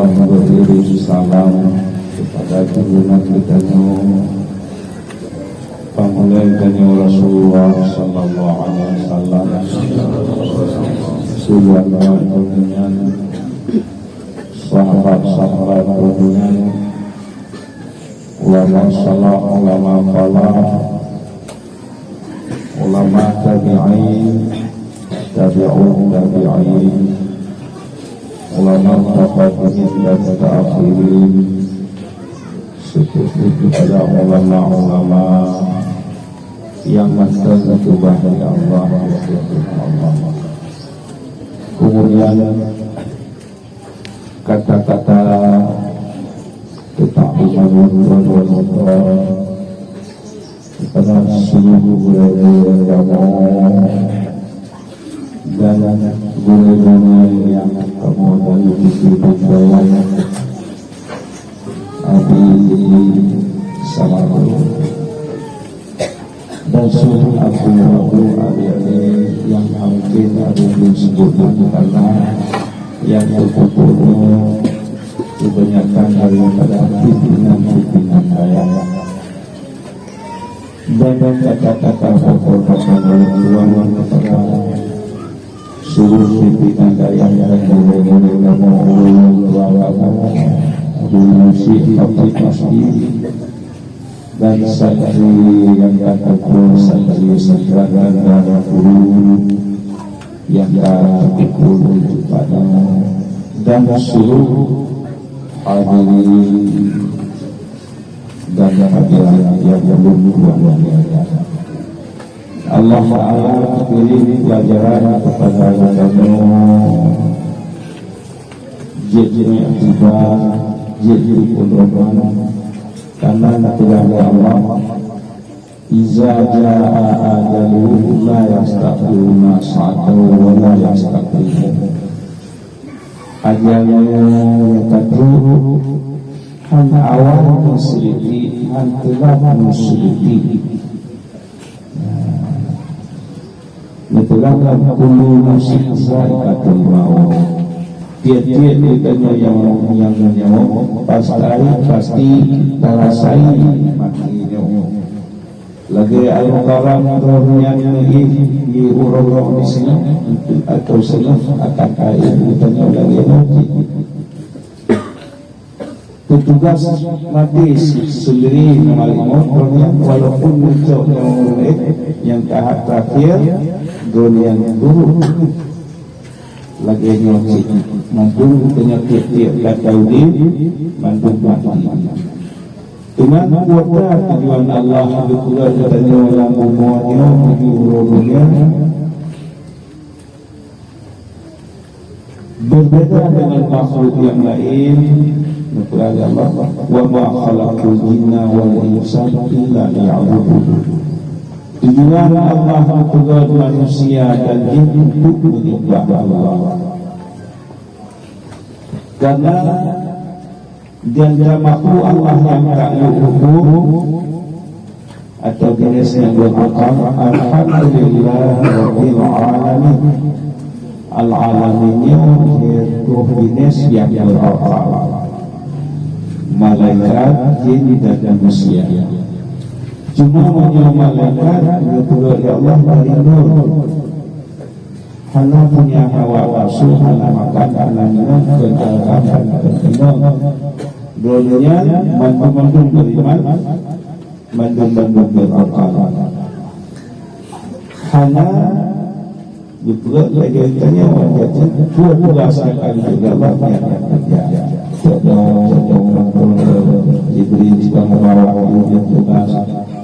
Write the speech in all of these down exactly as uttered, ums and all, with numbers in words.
Memberi salam kepada junjungan kita nyoe, Panghulèe geutanyoe Rasulullah sallallahu alaihi wasallam. Keluarga geutanyoe, sahabat-sahabat geutanyoe, ulama salaf, ulama khalaf, ulama tabi'in, tabi'ut tabi'in, ulama mutaqaddimin dan mutaakhirin, seperti kepada ulama-ulama yang mantong geukeubah lé Allah, Allah. Kemudian kata-kata teutap iman tuan-tuan kepada seluruh gurèe-gurèe kamoe dan gurèe-gurèe nyang kamoe dari Bukit Bintang, Abi Samadu, dan seluruh abu-abu adik-adik yang mungkin ada disebutkan karena yang terkumpul kebanyakan daripada pimpinan-pimpinan dayah. Dan kata-kata pokok kata ulôn tuan kepada seluruh pimpinan dayah dan gurèe-gurèe kamoe, ulôn tuan kamoe, Abu Musi, Abdul Masjid, dan santri yang terkumpul, santri santri dan guru yang terkumpul di tempat ini, dan seluruh hadirin dan hadirat yang ulôn muliakan. Allah Ta'ala bri pelajaran kepada geutanyoe, jeuet iktibar, jeuet pedoman, karena geupeugah lé Allah, "Iza jaa ajaluhum la yasta'khiruna sa'atan wa la yastaqdimun." Ajaran nyang ka trok hana awai meuseudeuti, hana teulat meuseudeuti. Meuteulak lam kullu nafsin za'iqatul maut. Tiep-tiep geutanyoe nyang, nyang meunyoe pasti, pasti tarasai maté nyoe. Lagèe Al-Mukarram droe nyan neuéh di uroe-uroe di sinan, atau sinan akan ka éh geutanyoe lagèe nyoe cit. Petugas maté seundiri ngon malék maut droe nyan, walaupun neucok nyawa ureueng laén nyang tahap terakhir, droe nyan turot. Lagèe nyoe cit, mandum geutanyoe tiep-tiep gata udép, mandum maté. Teuma kuasa tujuan Allah geupeugah geutanyoe lam bumoe nyoe menuju uroe donya, berbeda dengan makhluk yang lain, geupeugah Allah, "Wa ma khalaqtul jinna wal insa illa liya'budun." Tujuan Allah geupeugah manusia dan jin untuk menyembah Allah. Karena di antara makhluk Allah nyang taklok huköm atau jeunèh nyang berakal, alhamdulillah rabbil alamin. Al-alamin nyoe troh jeunèh nyang berakal. Malaikat, jin dan manusia. Cuma meunyoe malaikat geupeugah lé Allah dari nur. Hana punya hawa nafsu, hana makan, hana minum, keundalan, hana keunong. Droe nyan mandum-mandum beriman, mandum-mandum berakal. Hana geupeugah lagèe tanyoe, peue tugas nyang ka geupeugah Allah nyan nyang kerja. Cok dong, cok dong, Jibril juga membawa tugas.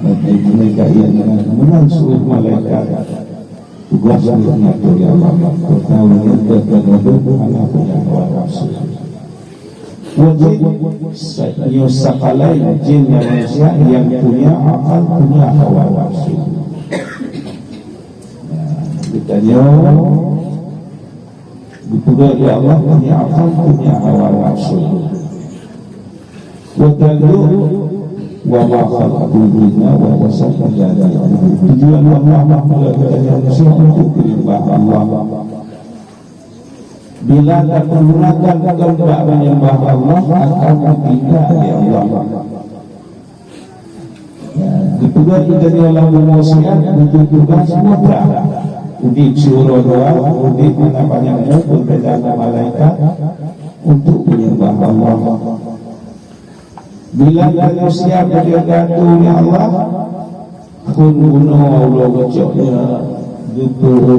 Nanti mereka yang dengan menang seluruh malaikat. Tugas geutanyoe ya Allah, tahu ni dan ada punya hawa nafsu. Wajib nyoe sakalai jin dan manusia yang punya akal, punya hawa nafsu. Geutanyoe geupeugah ya Allah punya akal, punya hawa nafsu. Wa tanju wa ma khalaqtul jinna wal insa illa liya'budun. Tujuan Allah membuat manusia untuk menyembah Allah. Bila tapeuguna kon bak menyembah Allah, akan geutindak lé Allah. Geupeugah geutanyoe lam bumoe siat, geujok tugaih mutlak. Udeb siuroe dua, udeb hana panyang umu, beubeda ngon malaikat, untuk menyembah Allah. Bila geutanyoe siap geujok tugaih lé Allah, phon bunoe uroe geucok nyoe, geupeu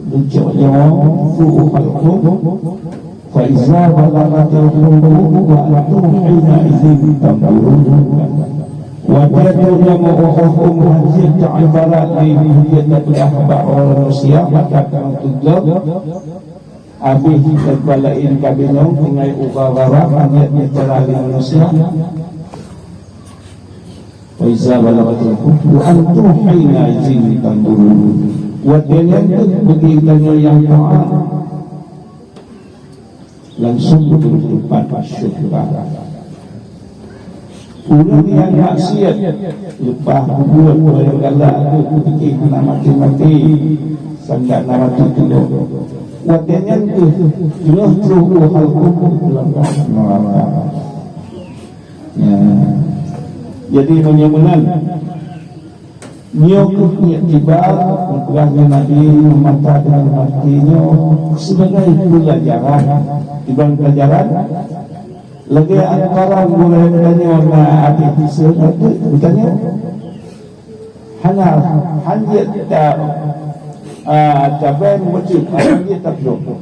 geucok nyoe, ruh al-qudus, fa iza balaghatil hulqum wa antum hina idzin tanzurun. Watée tugaih nyoe, ruh al-qudus, hana jeuet ibarat lé, hana jeuet tapeugah bak ureuëng manusia, maka kamoe teugob. Abéh teupalai ka binong, tinggai uba-uba, hana jeuet meucara lé manusia. Fa iza balaghatil hulqum wa antum hina idzin tanzurun. Watée nyan kheueh bagi tanyoe nyang taát langsung keu teumpat syeuruga. Ureuëng nyang maksiat leupah peubuet barang galak tu, pike hana maté-maté, sangka na maté tulok. Watée nyan kheueh jroh troh u halkon teuh lam neuraka. Ya. Jadi meunyoe meunan, nyoe kheueh iktibar, peugah lé Nabi, mata deungon maté nyoe sibagai peulajaran. Kiban peulajaran, lagée antara gurée geutanyoe na abéh teuseun ateueh geutanyoe. Hana, hana jeuet ta, a, tabai meucit, hana jeuet tapeudong.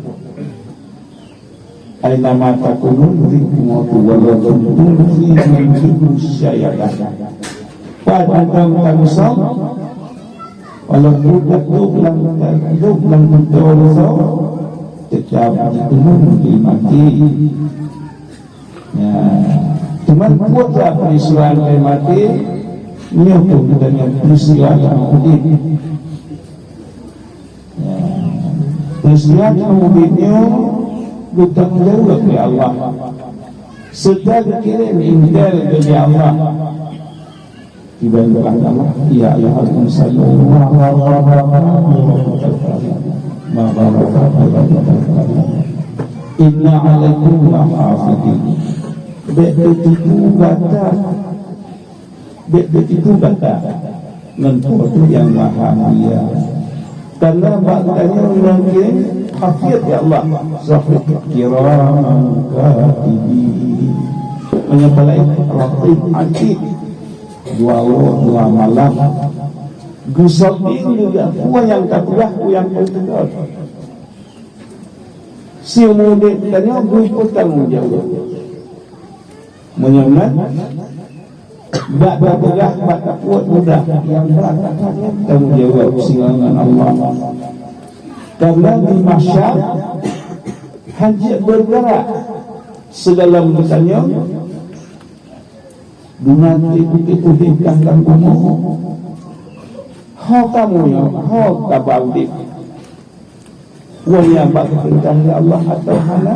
Aina ma takunu yudrikkumul mautu walau kuntum fi burujin musyayyada. Pat mantong tamusang, walaupun taduek lam, taduek lam beudosa, teutap jiteumeung di maté. Ya. Cuman buatlah penyusuran dari maté, nyoe pun geutanyoe peristiwa nyang udeb. Ya. Peristiwa nyang udeb nyoe geutanggung jaweueb lé Allah. Serta geukirém intel lé Allah. Iban Allah, ya ayyuhal insanu ma gharraka bi rabbikal karim. Ma gharraka bi rabbikal karim. Inna alaikum lahafidin. Bék beutipu gata. Bék beutipu gata ngon Po teu Nyang Maha Mulia. Karena bak geutanyoe nyang keu hafiz ya Allah, safih kiraman katibin. Meunyoe palai raqiib atid, dua uroe dua malam. Geusafih juga peue nyang tapeugah, peue nyang teukeudok. Siumu udeb tanyoe geupeutanggong jaweueb. Meunyoe meunan, bak tapeugah, bak tapubuet mudah, nyang brat tanggong jaweueb singoh ngon Allah. Karena di mahsyar hana jeuet bergerak sigohlom geutanyoe duna tieb-tieb udeb lam bumoe. Ho kamoe nyoe, ho kaba udeb. Wahya bak geupeurintah lé Allah atawa hana?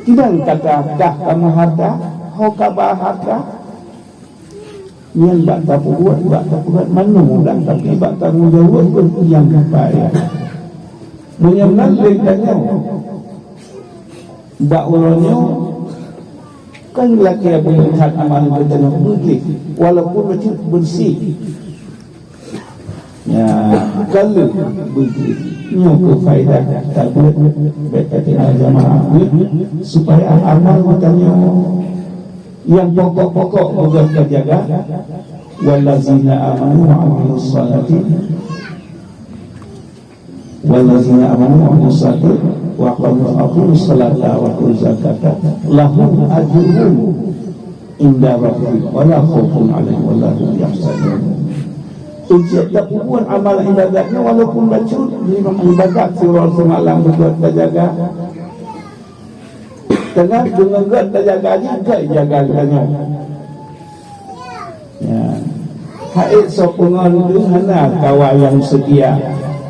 Kiban kata kah kamoe hareuta, ho kaba hareuta? Nyan bak tapubuet, bak tapubuet mandum mudah, tapi bak tanggong jaweueb pun nyang payah. Meunyoe meunan lé tanyoe, bak uroe nyoe, kan lakée beuneukat amal geutanyoe beugléh, walaupun bacut beureuséh. Ya, ka lheueh beugléh. Nyoe keuh faedah tabeuet, bék tatinggai jamaah beuet, supaya amal geutanyoe nyang pokok-pokok beugöt tajaga. Wallazina amanu wa amilus shalihati, wallazina amanu wa amilus shalihati wa aqamus, aqimus shalata wa atuz zakata lahum ajruhum inda rabbihim wa la khaufun 'alaihim wa la hum yahzanun. Tiep-tiep tapubuet amal ibadat nyoe, walaupun bacut, ibadat siuroe simalam beugöt tajaga. Teungoh beugöt tajaga jih, geujaga geutanyoe. Ya. Hai soe peungon deuh hana kawan nyang seutia.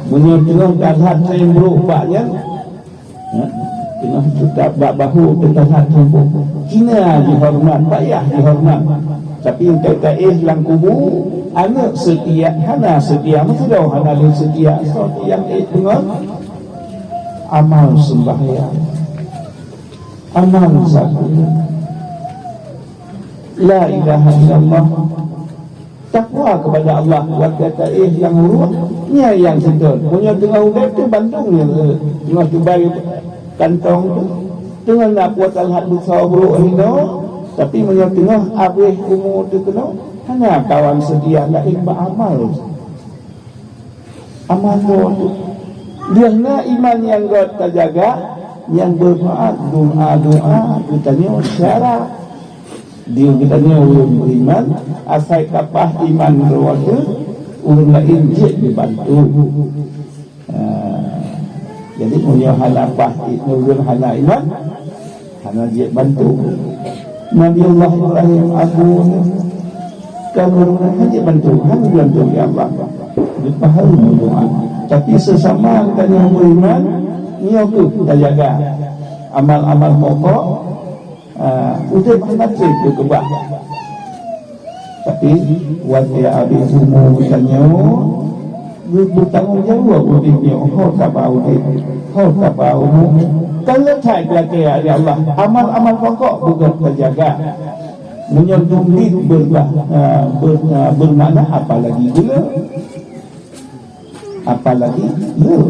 Meunyoe teungoh that-that treb brok bak nyan, ya, teungoh teutab bak bahu teutab that treb brok. Kina jihoreumat, payah jihoreumat. Tapi enteuk taéh lam kubu, aneuk seutia hana seutia, meusidroe hana lé seutia. Soe nyang éh peungon? Amal sembahyang, amal zakat, la ilaha illallah, takwa kepada Allah, watée taéh nyang uroe, nyan nyang seutôt. Meunyoe teungoh udeb teuh bandum nyan, eh, teungoh tubai kantong teuh, teungoh na puasa lheueh beusoe brok hinoe, tapi meunyoe teungoh habéh umu teuh keunoe, hana kawan seutia laén bak amal. Aman droe teuh. Lheueh na iman nyang gét tajaga, nyang beurmanfaat doa-doa geutanyoe syara. Di geutanyoe ureuëng beriman, asai ka paih iman droe teuh, ureuëng laén jeuet jibantu. Ah, jadi, meunyoe hana paih i-, ureuëng hana iman, hana jeuet bantu. Nabi Allah Ibrahim abu nyan, kan ureuëng hana jeuet bantu, hana jeuet bantu lé Allah. Geupahala doa. Tapi seusama geutanyoe beriman, nyoe kheueh tajaga amal-amal pokok, ah, udeb hana treb keu keubah. Tapi, watée habéh umu geutanyoe, geu-, geutanggong jaweueb udeb nyoe, ho taba udeb, ho taba umu. Kan leutai geulakée lé Allah, amal-amal pokok beugét tajaga. Meunyoe dum dit beubah, eh, ber-, eh, beumakna, apalagi gula. Apalagi le.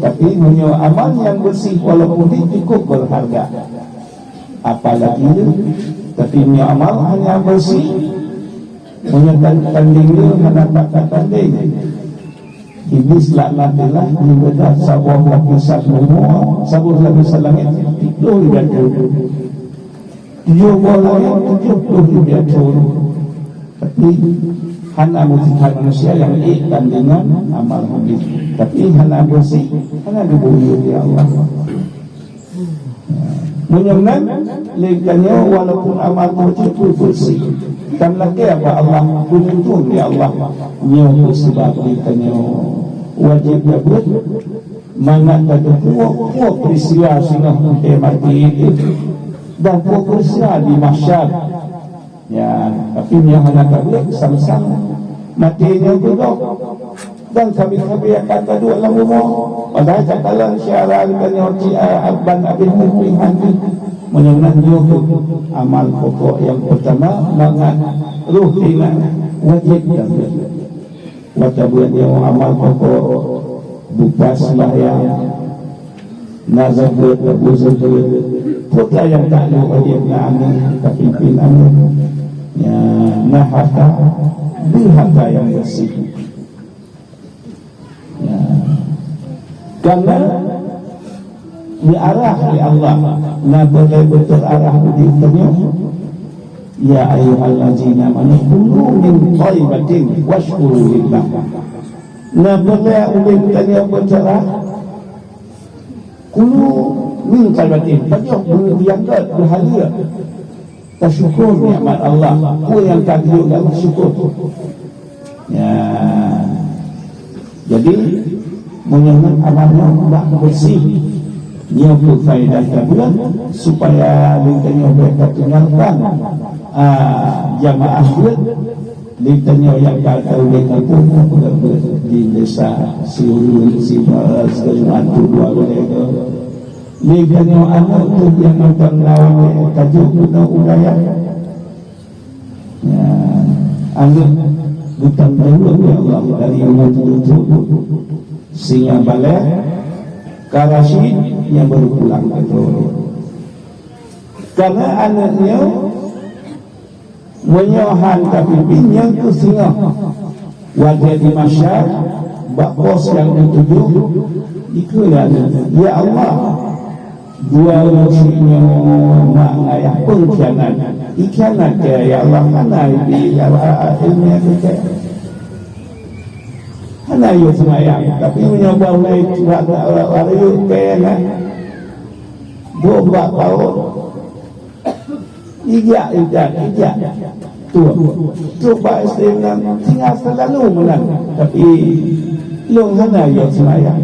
Tapi meunyoe amal nyang bersih, walaupun di cukup berharga. Apalagi le. Tapi meunyoe amal hana bersih, meunyoe tan-, tanding le hana pakat tanding. Iblis laknatillah, dibeudah saboh lapisan bumoe, saboh lapisan langét, ploh ribèe thon. Tujoh boh langét, tujoh ploh ribèe thon. Tapi, hana mujizat manusia nyang ék bandingan amal Iblis. Tapi, hana bersih, hana geubri lé Allah. Meunyoe nan, lé geutanyoe walaupun amal beureuti pun bersih. Tan lakée bak Allah, peuneutong lé Allah. Nyoe kheueh sabab geutanyoe wajéb tabeuet mangat tateupeue peue peristiwa singoh watée maté itu, dan peue peristiwa di mahsyar. Ya, tapi meunyoe hana tabeuet, sang-sang maté nyoe keudroe. Dan sabe-sabe akan taduek lam rumoh. Padahai takalon syedara geutanyoe ci, a, ban abéh meutuih hati. Meunyoe nan nyoe kheueh amal pokok nyang peutama, mangat roh teuingat wajéb tabeuet. Maka buet nyoe amal pokok, buka sembahyang, na zakeuet, na beuzakat, peue nyang taklok wajéb na aneuk, tapimpén aneuk, ya, na harta, beu harta nyang bersih. Ya. Karena Diarah lé Allah, na peureulée beutôi arah udeb tanyoe. Ya ayyuhallazina amanu kulu min thayyibatin wasykuru lillah. Na peureulée udeb tanyoe beutôi arah, kulu min thayyibatin, tanyoe beu-, beuyang gét, beuhaleue. Tasyukur nikmat Allah, peue nyang ka geuyue Allah syukur. Ya. Jadi, meunyoe amal nyoe bak bersih, nyoe keuh faedah tabuet, supaya lé tanyoe bék tatinggalkan, ah, jamaah buet, lé tanyoe nyang ka taudeb kampung, buet-buet di desa, siureueng, si, eh, siureueng antu dua ulée tu. Lé tanyoe aneuk teuh nyang mantong lawan lé tajok keunoe u dayah. Ya, aneuk geutanggung jaweueb lé Allah dari umur tujoh thon sehingga balek, ka rasyid nyang baru pulang keu droe. Karena aneuk nyoe, meunyoe han tapimpén, nyan keuh singoh. Watée di mahsyar, bak pos nyang keutujoh, dikheun lé aneuk, "Ya Allah, dua ureuëng syiek nyoe mak ngon ayah pengkhianat." Ikhianat keu, ya Allah, hana ibi, ya Allah, ilmu yang keu. Hana yue seumayang, tapi meunyoe bak ulée curhat, wa-, wa-, wa-, rayeuk keu, nah. Dua bak paut. Ijak, ijak, ijak. Tu. Tu bak istri nyan, singa selalu meunan. Tapi, lôn hana yue seumayang.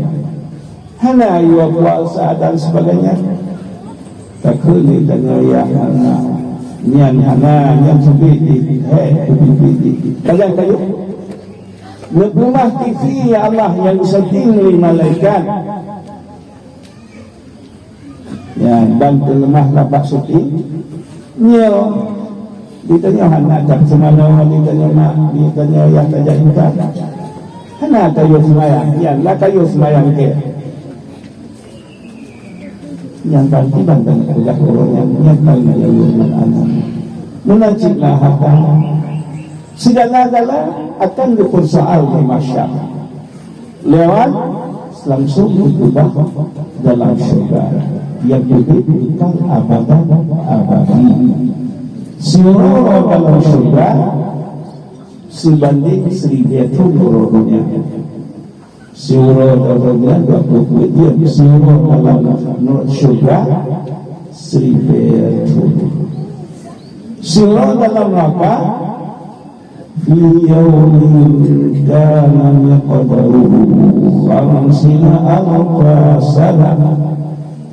Hana yue puasa dan sebagainya. Takheun lé tanyoe, ya, hana. Nyan hana, nyan sempit di, hé, sempit di. Kadang kayu. Neupeumah T V, ya Allah, nyang geuseting lé malaikat. Ya, ban teuleumah lapak suci. Nyoe, ditanyoe hana that seumanoe, ditanyoe mak, ditanyoe yah tajak intat. Hana tayue seumayang, nyan lah tayue seumayang keu. Nyang pasti ban dan peugah uroe nyan, nyan paling jauh ngon aneuk. Meunan cit lah harta. Segala-gala akan geupeusoal di mahsyar. Lewat langsung geukeubah dalam syeuruga, nyang udeb kekal abadan abadi. Siuroe dalam syeuruga sibanding siribèe thon uroe donya. Siuroe dalam donya dua ploh peuet jeuem, siuroe dalam syeuruga siribèe thon. Siuroe dalam neuraka, fi yaumin kana miqdaruhu khamsina alfa sanah.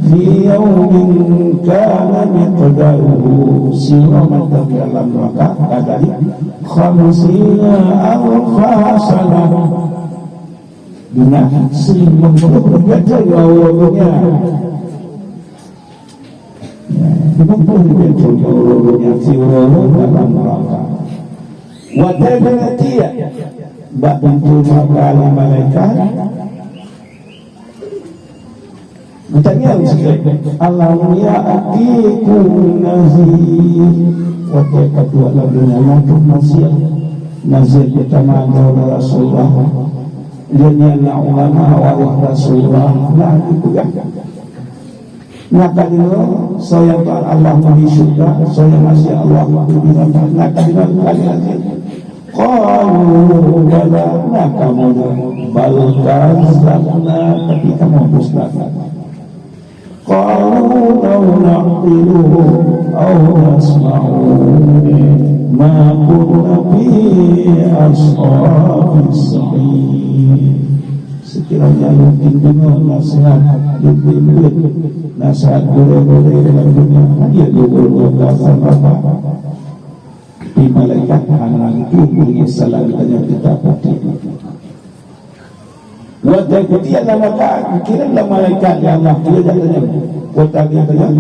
Fi yaumin kana miqdaruhu, siuroe mantong dalam neuraka, kadari khamsina alfa sanah. Dengan seribu lima puluh derajat jauh donya. Lima puluh derajat jauh donya, siuroe dalam neuraka. Watèe geutiek bak pintoe neuraka lé malaikat, geutanyong sikét, "Alam ya'tikum nadhir?" Watèe ka tuwoe lam donya na troh nasihat. Nasihat peutama droe Rasulullah. Lheueh nyan na ulama waréh Rasulullah, na geupeugah. Na ka deungoe, soe nyang taat Allah di syeuruga, soe nyang maksiat Allah di neuraka. Na ka deungoe kali lagèe. Qalu bala, na kamoe deungoe. Bal kadzabna, tapi kamoe dusta. Qalu law na'qilu aw nasma'u ma kunna fi ashabis sa'ir. Sekiranya lôn deungoe naseuhat, lôn deungoe naseuhat gurèe-gurèe lam donya, hana lôn deungoe pesan Rabbah. Di malaikat hana lagèe salah geutanyoe kita putih. Watèe geutiek lam neuraka, geukirém lé malaikat, "Ya Allah, peue jak tanyoe?" Watèe geutanyong,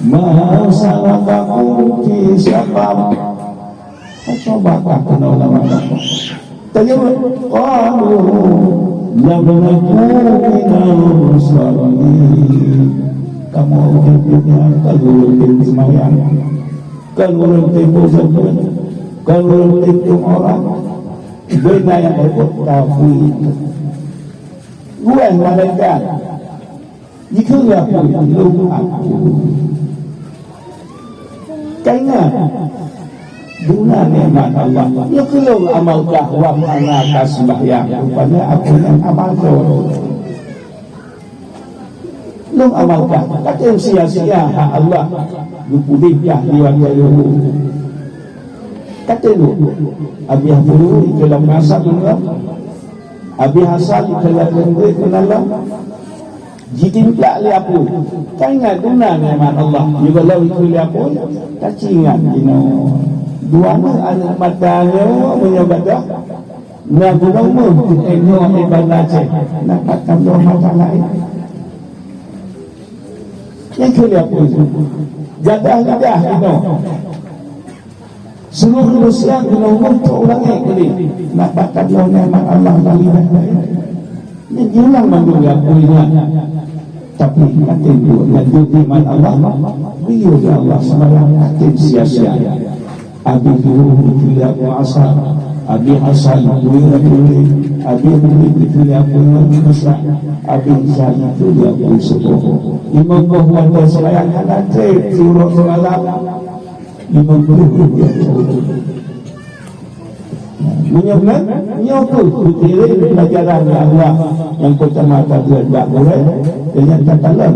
"Ma salakakum fi saqar?" Soe ba kah keunoe lam neuraka? Tanyoe, "Qalu lam naku minal musallin." Kamoe udép donya ka lheueh rutin seumayang, ka lheueh rutin puasa, ka lheueh rutin tueng aurat. Beuna nyang beureukat kafé. Gurèe malaikat jikheun lé apui, "Lôn apui." Ka ingat, guna nikmat Allah. Nyoe keuh lôn amalkah, wah, hana ka seumbahyang. Rupanya apui nyan amal droe. Lôn amalkah, ka tem sia-sia hak Allah, geupeudeh kah di watèe lôn. Ka tem lôn, abéh apui dikeue lam masa beungoh, abéh asa dikeue lam murit meunan lom, jitimplak lé apui. Ka ingat guna nikmat Allah, nyoe gohlom dikeue lé apui, ka ci ingat jinoe. Dua aneuk mata nyoe meunyoe gadôh, Na gunong meuh, eh, nyoe ibarat cit, na pat tabloe mata laén. Nyan keuh lé apui. Jadah lidah inoe. Seluruh manusia gunong meuh trok u langét keudeh. Na pat tabloe nikmat Allah lam lidah laén. Nyan jiulang mandum lé apui nyan. Tapi ka tem duek nyan duek nikmat Allah, geuyue lé Allah seumayang ka tem sia-sia. Abéh duek geuyue lé apui asa, abéh asa geuyue lé murit, abéh murit geuyue lé apui ngon isya, abéh isya geuyue lé apui suboh. Limong boh watèe seumayang hana trép siuroe simalam. Limong ploh ribèe thôn. Meunyoe nyan, nyoe kheueh peukirém peulajaran nyang Allah nyang peutama tabeuet bak gurèe, dan nyang takalon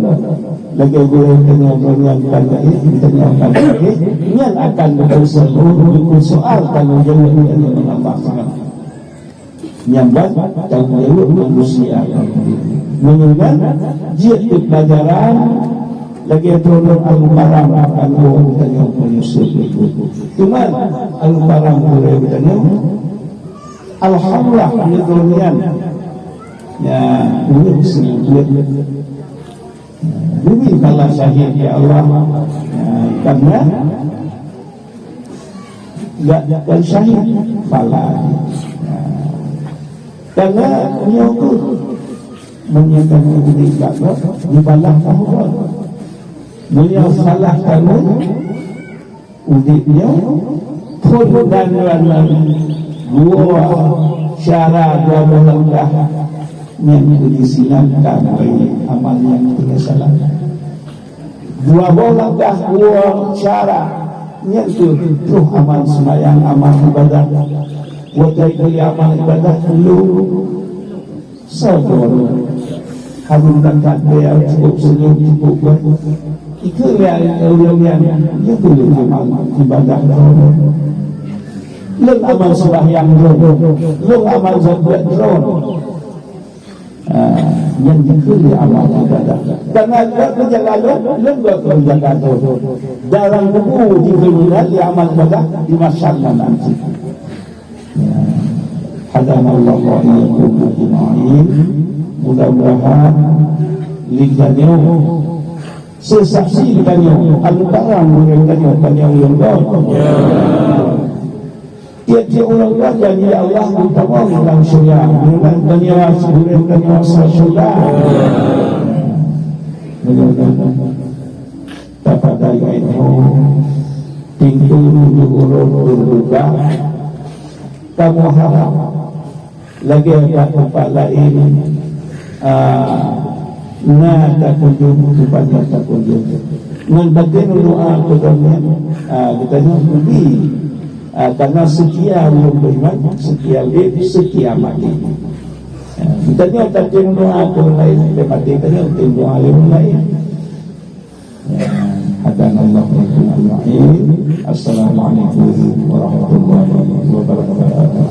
lagèe gurèe tanyoe ngon nyang ka meu'éh, tanyoe ka meu'éh, nyan akan geupeusoal, geupeusoal tanggông jaweueb tanyoe ngon Allah Subhanahu. Nyan ban tanggông jaweueb manusia. Meunyoe nyan jeuet keu peulajaran lagèe droeneuh Al-Mukarram, Al-Mukarram tanyoe meunyoe seuet. Teuma Al-Mukarram gurèe tanyoe, alhamdulillah, nyoe droeneuh nyan. Ya, ulôn seumeubeuet. Bumi pala syahid, ya Allah. Ya, karena enggak, enggak syahid pala. Ya. Karena nyoe tu menyatakan diri kat Allah, dibalas Allah. Meunyoe salah kamu, udeb nyoe, phon dan ranan dua cara, dua boh langkah nyang keu disinangkan lé amal nyang penyesalan. Dua boh langkah, dua cara nyang keu troh amal seumayang, amal ibadat. Watée keu amal ibadat dulu. Sabar. Harun dan Takbir cukup senyum, cukup baik. Ikeu lian, lian, lian. Dia boleh amal ibadah droe. Lôn amal sembahyang droe. Lôn amal zakat droe. Ah, nyang dikeue amal ibadah. Karena buat menjaga lôn, lôn buat menjaga droe. Dalam kubu dikeue amal ibadah di masa nanti. Ya. Hadanallahu wa iyyakum ajma'in. Mudah-mudahan lé tanyoe, seusaksi tanyoe, antara murid tanyoe, tanyoe nyang tiep-tiep ureueng belajar, ya Allah, geutamong lam syurga. Mudah-mudahan tanyoe, murid tanyoe, masuk syurga. Mudah-mudahan tapadai ilmu, pintu nuju ureueng teubuka. Kamoe harap lagèe bak teumpat laén, ah, na takunjung, teumpat nyan takunjung. Ngon batin doa keu gobnyan, ah, geutanyoe rugi, ah, karena seutia ulôn beriman, seutia udeb, seutia maté. Ah, geutanyoe tatem doa keu ureueng laén, lé maté tanyoe tem doa lé ureueng laén. Hadanallahu wa iyyakum ajma'in. Assalamualaikum warahmatullahi wabarakatuh.